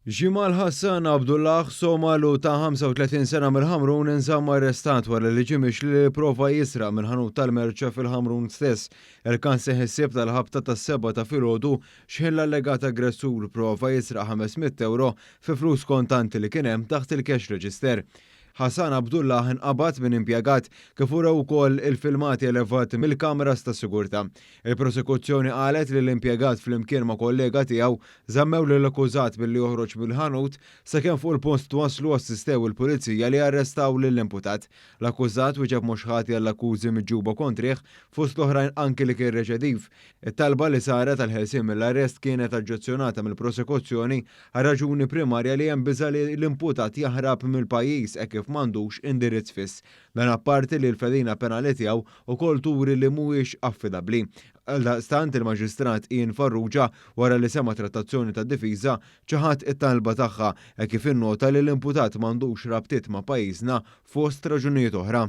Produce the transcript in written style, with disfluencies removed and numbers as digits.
Jimal Hassan Abdullah, Somalu ta' 35 sena mill-Ħamrun, inżamm arrestat wara li ġie mixli li prova jisraq minn ħanut tal-merċa fil-Ħamrun stess. Il-każ seħħ is-Sibt għall-ħabta tas-sebgħa ta' filgħodu x'ħin l-allegat aggressur prova jisraq 500 ewro fi flus kontanti li kien hemm taħt il-cash register. Hassan Abdullah inqabad minn impjegat kif urew ukoll il-filmati elevati mill-kameras ta' sigurtà. Il-prosekuzzjoni qalet li l-impjegat flimkien ma' kollega tiegħu żammew lill-akkużat milli joħroġ mill-ħanut sakemm fuq il-post waslu assistew il-pulizija li arrestaw lill-imputat. L-akkużat wieġeb mhux ħati għall-akkużi miġjuba kontrih, fost l-oħrajn anki li kien reċediv. It-talba li saret għall-ħelsien mill-arrest kienet aġġezzjonata mill-prosekuzzjoni għar-raġuni primarja li hemm biża' li l-imputat jaħrab mill-pajjiż hekk kif m'għandux indirizz fiss. Dan apparti li l-fedina penali tiegħu ukoll turi li mhuwiex affidabbli. Għaldaqstant, il-Maġistrat Ian Farrugia, wara li sema' trattazzjoni tad-difiża, ċaħad it-talba tagħha hekk kif innota li l-imputat m'għandux rabtiet ma' pajjiżna fost raġunijiet oħra.